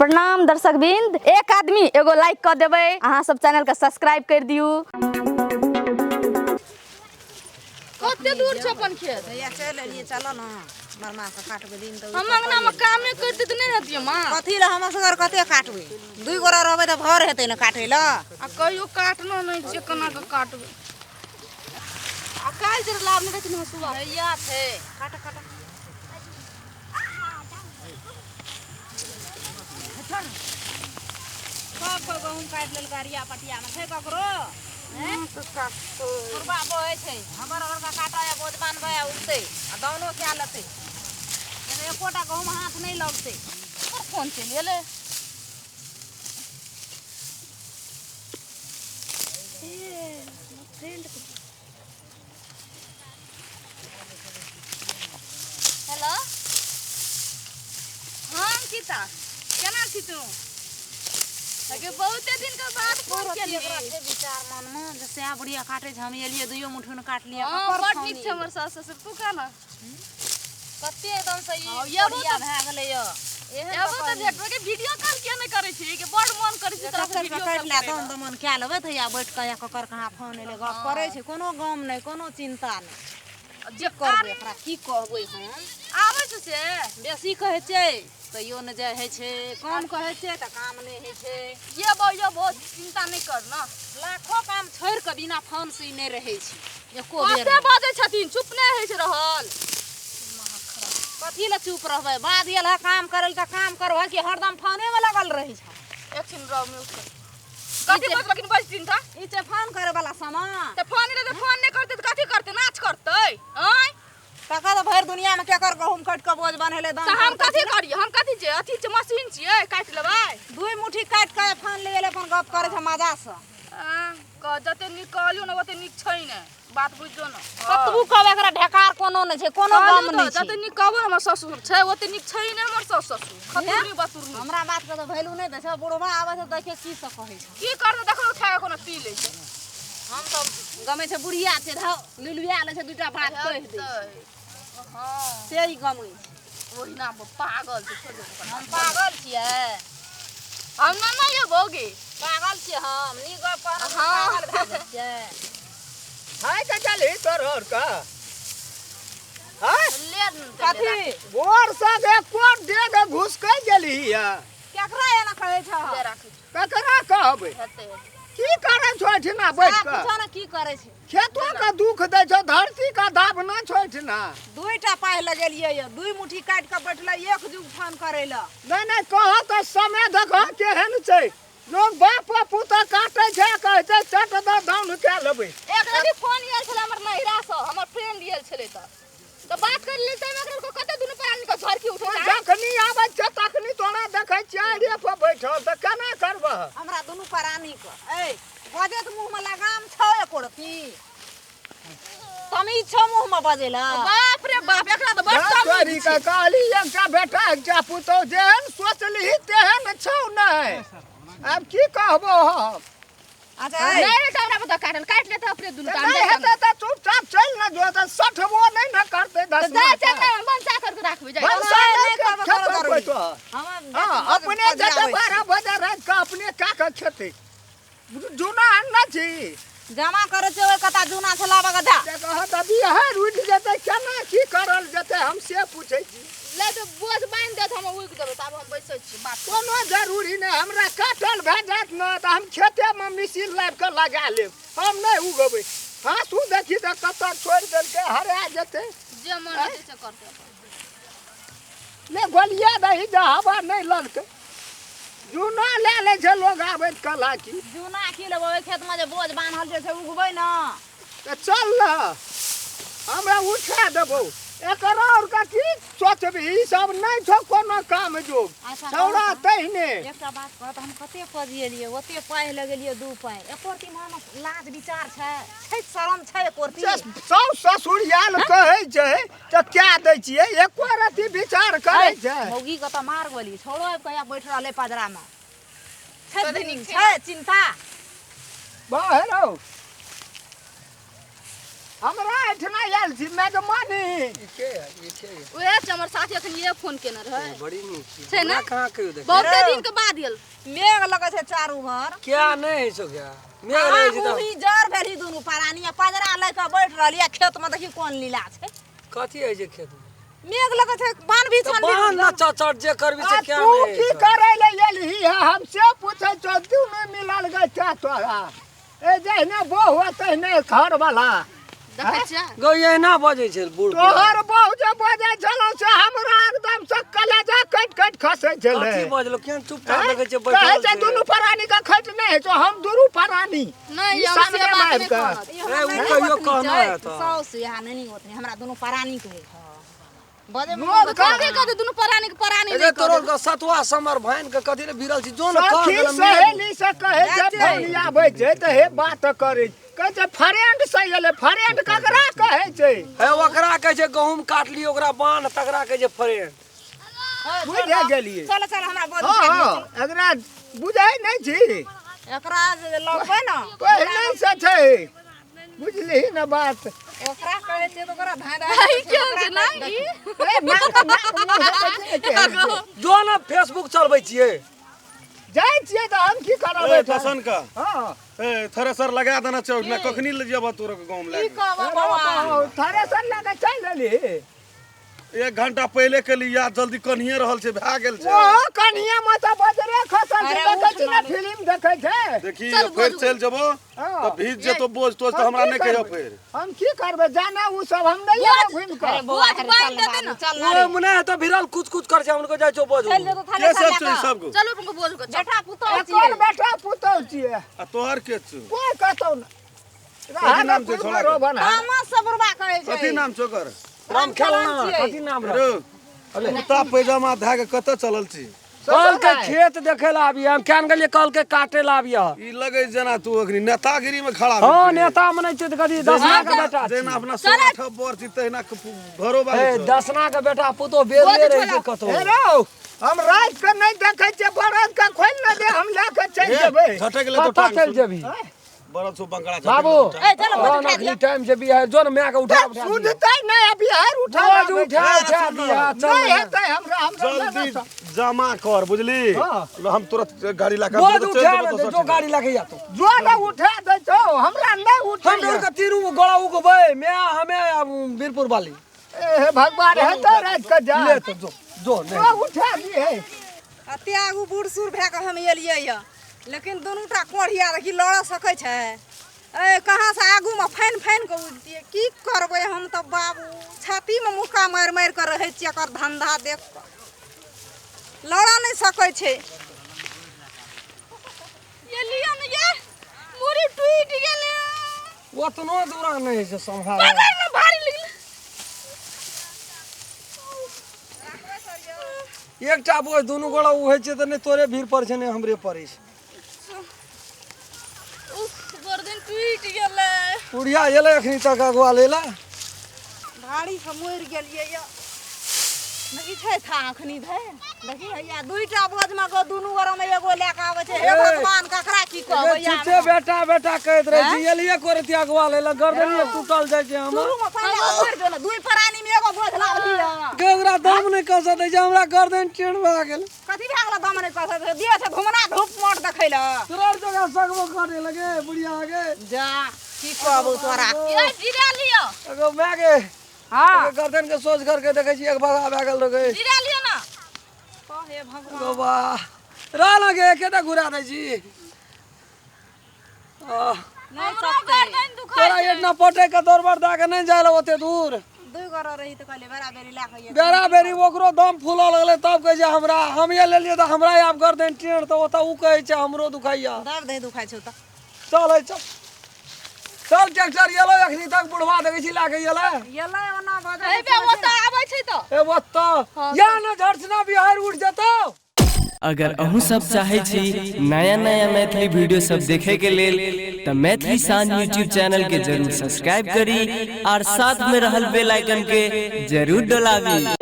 प्रणाम दर्शक बिंद, एक आदमी एगो लाइक कर देबै, अहाँ सब चैनल के सब्सक्राइब कर दियू। कते दूर छै अपन खेत? भैया चलि एलियै, चलऽ ने मरमा के काटबै दिन तऽ। हम अंगना में कामे करते तऽ नहि हेतियै माँ। कथी लए हम असगर कते काटबै? दुइ गोरा रहबै तऽ भर हेतै ने काटै लए। आ कहियो काटनो नहि छियै, केना कऽ काटबै? आ काल्हि जे लाभ नहि रहथिन हँसुआ। भैया छै, काट काट। सब कोइ गहूँम काटि लेलकै, अरिया पटियामे छै ककरो? पुरबा बहै छै, हबर हबर कऽ काटऽ आ बोझ बान्हबै आ उगतै आ दाउनो कए लेतै, नहि तऽ एकोटा गहूँम हाथ नहि लगतै। ककर फोन चलि एलै? हेलो, हाँ अंकिता, केना छी तू? अगे बहुते दिन के बाद फोन केली। एकरा छै विचार मनमे जे सएह बुढ़िया काटै छै, हम एलियै दुइयो मुट्ठी ने काटलियै। हाँ, ककर बड फोन नीक छै एलै? हमर सास ससुर, तू केना? कते एकदम से ई हाँ, एबो बढ़िया तऽ- भए गेलै यऽ। एहन एबो तऽ भेटबे के वीडियो कॉल किया नहि करै छी? के बड मन करै छै तोरा से ककर वीडियो काटि कॉल लए करै दम लए। दमन कए लेबै तऽ या बैठ कऽ या ककर कहाँ फोन एलै, गप करै छै, कोनो गम नहि, कोनो चिन्ता नहि। जे करबै एकरा की कहबै हम? आबै छै से बेसी कहै छै तैयो नहि जाइ होइ छै, कम कहै छै तऽ काम नहि होइ छै। ये बो ये बो, चिंता नहि कर न। लाखो काम छोड़ि कऽ बिना फोन से ई नहि रहै छै एको बेर। कते बजै छथिन, चुप नहि होइ छै रहल। कथी लए चुप रहबै? बाद गेल है काम करै लए तऽ काम करबै कि हरदम फोनेमे लगल रहै छै? एक छिन रह, म्यूट कर। कथी बजलखिन? बजथिन तऽ ई छै फोन करे वाला सामान? तऽ फोन एलै तऽ फोन नहि करतै तऽ कथी करतै? नाच करतै? आँय, तकर तऽ भरि दुनियामे केकर गहूँम काटि कऽ बोझ बन्हेलै दाम तऽ हम करतै? कथी करियै? हम कथी छियै? अथी छै, मशीन छियै काटि लेबै? दुइ मुट्ठी काटि कऽ फोन ले गेलै, अपन गप करै छै मजासँ। आँ, जते नीक कहलियौ ने ओते नीक छै ने, बात बुझियौ ने। कतबू कहबै एकरा ढेकार कोनो नहि छै, कोनो कहलियौ गम तऽ नहि छै। जते नीक कहबो ने हमर ससुर छै, ओते नीक छै ने हमर सासु ससुर, खतुरनी बतुरनी। हमरा बातके तऽ वैल्यू नहि दै छै। बुढ़बा आबै छै, देखियौ की सब कहै छै। की करतै? देखो, उठा कऽ कोनो पी लै छै। हम तऽ गमै छै बुढ़िया छै, धौ लुलुआ लै छै, दूटा बात कहि दै छै। हँ, से ही गमै छै। ओहिना पागल छै, छोड़ि दे ओकरा। हम पागल छियै? हम ना ना ये बौगे पागल छियै हम? नीक गप कहलहुँ तऽ हँ। पागल भए जाइ छियै। हाय के चलही तोर और का हाय? ले न तऽ ले। कथी? गोर से एको डेग घुसकै गेलही या? केकरा एना कहै छह? ले, राखै छी। ककरा कहबै? हेतै हेतै। की करै छौ एहिठिना बैठ साफ कऽ? पूछऽ ने की करै छै। खेतो के दुख दै छौ, धरती के दाबना छौ एहिठिना। दुइटा पाइ लगेलियै यऽ, दुइ मुट्ठी काटि कऽ बैठलै एक जुग फोन करै लए। नहि नहि, कह तऽ समय देखह केहन छै। लोग बाप पुतह काटै छै, कहै छै चट दऽ दाउन कए लेबै। एक रति फोन आयल छलै हमर नैहरासँ, हमर फ्रेंड आयल छलै तऽ बात कर लेल, ताहिमे एकरा कते दुनू प्राणी के झरकी उठै छै। जखनी आबै छै तखनी तोरा देखै छियै आड़िए पर बैठल, तऽ केना करबह? हमरा दुनू प्राणीके ऐ बजैत मुँहमे लगाम छौ एको रत्ती? तमीज छौ मुँहमे बजै लए? बाप रे बाप, एकरा तऽ बड़ तोरी तमीज के छै। कहली एकटा बेटा एकटा पुतहु, जेहन सोचलिही तेहन छौ नहि। आब की कहबो हम? अच्छा ऐ, नहि तऽ हमरा बता, काटल काटि लेतै अपने दुनू तऽ टांग। नहि हेतै तऽ चुपचाप चलि ने जो, तऽ सठबो नहि ने करतै दस। तऽ जाइ छै ने, भनसा करके राखबै जाइ। भनसा नहि, नहि नहि करबै, खेतौ कोनो कोइ जरूरी। तोहर। हम हँ, अपने जेतै 12 बजे राति कऽ, अपने कए कऽ खेतै। जूना अनने छी? जमा करै छै ओहि कता जूना छै, लाबऽ के जा। से कहत अभी है रुकि जेतै, केना की करल जेतै, हम से पूछै छी। ले तऽ बोझ बान्हि देत, हम उगि देबै, तब हम बैसै छी बात। कोनो जरूरी नहि। हमरा काटल भए जायत ने तऽ हम खेतेमे मशीन लाबि कऽ लगा लेब, हम नहि उगबै। हाँसू देखी तऽ कतऽ छोड़ि देलकै, हरा जेतै। जे मन हेतै से करतै अपन। ने गोलिया दही जे हवा नहि लगतै। जूना लए लै छै लोग आबैत कला की। जूना की लेबै? ओहि खेतमे जे बोझ बान्हल छै से उगबै ने। तऽ चल ने, हमरा उठा देबौ। एकर और का की सोचबही? ई सब नहि छौ कोनो काम जोग। अच्छा, छौड़ा कहू तऽ। तहिने। एकटा बात कह तऽ, हम कते पजिएलियै, ओते पाइ लगेलियै, दू पाइ एको रत्ती मनमे लाज विचार छै? छै शरम छै एको रत्ती? से साउस ससुर आयल कहै छै तऽ कए दै छियै, एको रत्ती विचार करै छै? मौगी के तऽ मार गोली। छोड़ो, आबि कऽ बैठ रहलै पजरामे। छै छै चिन्ता। बाहर हौ। हमरा एहिठिना आयल छी मेजबानी। ई के है? ई के है? उहे छै हमर साथी, अखन ये फोन केने रहै। बड़ी नीक छी। छै ने? हमरा कहाँ कहियो देख बहुते दिन के बाद गेल। मेघ लगै छै चारू भर। क्या नहि होइ छौ? क्या मेघ रहै छै तऽ ही जर भेलही दुनू प्राणी आ पजरा लए कऽ बैठ रहली आ खेत में देखी कोन लीला छै। कथी होइ छै खेत में? मेघ लगै छै, बान भी तऽ छन बान्ह न चचट जे करबी आ से क्या तू नहि की होइ छौ? करै लए एलही है, हम से पूछै छौ। दुनू मिलल गए क्या तोरा? ए जहिने बहु आ तहिने घरवाला। देखै छियै। गौ, एना बजै छै बूढ़। तोहर बहु जे बजै छलौ से हमरा एकदम से कलेजा कटि कटि खसै छलै। कथी बजलो? केहन चुपचाप आँय? देखै छियै कहै बैठल छै छै। दुनू प्राणी के खटि नहि होइ छौ, हम दुनू प्राणी नहि ई हम से सामने बात आबि नहि कऽ। कहत। ए, उ कहियो कहना है तऽ। साउस यहाँ नहीं होतनी, हमरा दुनू प्राणी के बजे लोग कथी कहतै दुनू प्राणी के प्राणी ए नहि तोरो कहतै। के सतुआ समर भाइन के कथी ले भिड़ल छी? जो ने कर सखी देलम। सहेली से कहै छै, जाय छै। फोन आबै छै तऽ हे बात करै कहै छै, फ्रेंड से एलै। फ्रेंड ककरा कहै छै? हे, ओकरा कहै छै गहूम काटली, ओकरा बान्ह, तकरा कहै छै फ्रेंड। बुझि गेलियै। चल चल, हमरा बोझ हँ उठा हँ दिअ। एकरा बुझै नहि छी। एकरा जे लगबै ने पहिले से छै, बुझलिही ने बात? ओकरा कहै छियै तऽ ओकरा धाँइ धाँइ ई केहन छै ना ई? ए, नाक नाक मुँह देखै छियै ने केहन छै। जो ने फेसबुक चलबै छियै। जाइ छियै तऽ हम की करब ए एहिठाम? पसंद का। हँ। ए थ्रेसर लगा देना चौक में, कखनी ले जेबा तोरा के गाँव में की लए कहबऽ बौआ? थ्रेसर लऽ कऽ चलि एली। के? एक घंटा पहिले के लिए याद जल्दी कनिए रहल छै, भए गेल छै। ओहो कनिया माता बजरे खसल छै। अरे देखै उठ छी ने ना। फिल्म देखै छै। देखी, चल, फेर बोझ। चलि जेबो हँ। तऽ भीज जेतो बोझ तोझ, तऽ हम हमरा की नहि कहियो करबै? फेर। हम की करबै जाने उ सब, हम नहि एबै घुमि कऽ। अरे बौआ, बोझ अरे बान्हि चल देतै बाबू, ने। चल ना ओए रे। मुने तऽ भिड़ल कुछ कुछ कर छै, हुनको जाइ छौ बोझ। चलि जेतौ के थ्रेसर सब लए छै कऽ। सबको? चलू अपन बोझ के चल। बेटा पुतहु एकर छियै। बेटा पुतहु छियै। आ तोहर के छौ? कोइ कतौ न कथी नाम छै छोड़ा के? तामस से बुढ़बा कहै छै। कथी नाम छौ ओकर? राम खेलना छियै। कथी नाम रह? रो कुर्ता पैजामा धए के कतऽ चलल छी? कल के खेत देखे ला आबिय, हम केन गेलियै, कल के काटे ला आबिय। ई लगै जेना तू अखनी नेतागिरी में खड़ा भेल हँ छी। नेता मनै छै तऽ कथी दसना के बेटा छी। जेना अपना 16 बर छी तहिना घरो ए बाली छौ। दसना के बेटा पुतो बेरले रहै छै कतौ। हे रौ, हम राति के नहि देखै छियै, बरद के खोलि ने दे, हम लए कऽ चलि हे, जेबै। झटक ले तो कतऽ टांग चलि सुन। जेबही? बरद छौ बंगड़ा, झटक बाबू ले तो टांग। ए चल बोझ हँ उठा अखनी दिअ। टाइम से बियाह जो ने माय के उठा उठा दिअ। सुधतै नहि, अभी हार उठा बोझ लाबै उठा छै। उठा दिअ, चल नहि ने। हेतै हमरा, हमरा जल्दी लेना। जमा कर, बुझली? हँ। हम तुरंत गाड़ी ला के बोझ चलि उठा जेबौ ने तो दे, जो सठी। गाड़ी लगे जा तू। जो ने उठा दै छौ, हमरा नहि उठै। हम डोर के तीनू गोड़ा उगबै, मैं हमें आ वीरपुर वाली। ए हे भगवान, हेतै राति के जा। ले तो जो जो नहीं। जो उठा दिहे। अते आगू बूढ़ सूढ़ भए कऽ हम एलियै यऽ, लेकिन दुनू टा कोढ़िया देखी लड़ सकै छै। ए कहाँ से आगूमे फानि फानि कऽ उजतियै। की करबै हम तऽ बाबू, छातीमे मुक्का मारि मारि कऽ रहै छियै। एकर धन्धा देख कऽ लड़ऽ नहि सकै छै। ये लियो ने, ये मुड़ी टूटि गेलै। ओतनो दूरा नहि होइ छै सम्हार। पकड़ ने, भारी लगलै। एकटा बोझ दुनू गोड़ा उ होइ छै तऽ नहि तोरे भीड़ पड़ै छै, नहि हमरे पड़ै छै। उफ, गर्दन टूटि गेलै। बुढ़िया एलै अखनी तक अगुआ लै ला। भारीसँ मरि गेलियै यऽ। देखी छै था अखनी धरि, देखी हैया दुईटा बोझमे गो दुनू गोरमे एगो लए कऽ आबै छै। हे ए, भगवान, ककरा की कहबै? छुछे बेटा बेटा कहैत रहै छी, एलियै करैत अगुआ लै ला, गर्दन टूटल जाइ छै हमर। शुरूमे पहिले उखड़ि जो ने, दुई प्राणीमे एगो बोझ लाबली यऽ। गे, ओकरा दम नहि कसऽ दै छै, हमरा गर्दन टेढ़ भए गेल। कथी भए गेल? दम नहि कसै दिअ छै, घुमना धूप मोट देखै लए। तोरा जगह सकबो करे लगे बुढ़िया गे। जा, की कहबौ तोरा? ये जीरा लियो। एगो माय गे। हँ। एगो गर्दन के सोच करके देखै छी, एक भगा भए गेल रहे। जीरा लियो ना। हे भगवान। गो बा रह लगे, एकेटा घुरा दै छी। आह, नहि हमरो सकतै। गर्दन दुखाइ तोरा छै। एतना पटै के दौड़ दए के नहि जाय ला ओते दूर। दुई गोरा रही तऽ कहलियै बेरा बेरी लए कऽ बेरा बेरी ओकरो दम फूलऽ लगलै, तब कहै छै हमरा, हम ये लेलियै तऽ हमरा आब गर्दन टेढ़, तऽ ओतऽ उ कहै छै हमरो दुखाइया। दर्द दे दुखाइ छौ तऽ। चल है, चल चल, ट्रैक्टर एलै अखनी तक, बुढ़वा देखै छी लए के एलै। एलै ओना बजै। हे बे, ओतऽ आबै छै तऽ। ए ओतऽ या ने झटसना बिहार उठि जेतौ। अगर अहूँ सब चाहै छी नया नया मैथिली वीडियो सब देखे के लेल तऽ मैथिली शान यूट्यूब चैनल के जरूर सब्सक्राइब करी और साथ में रहल बेल आइकन के जरूर डोलाबी।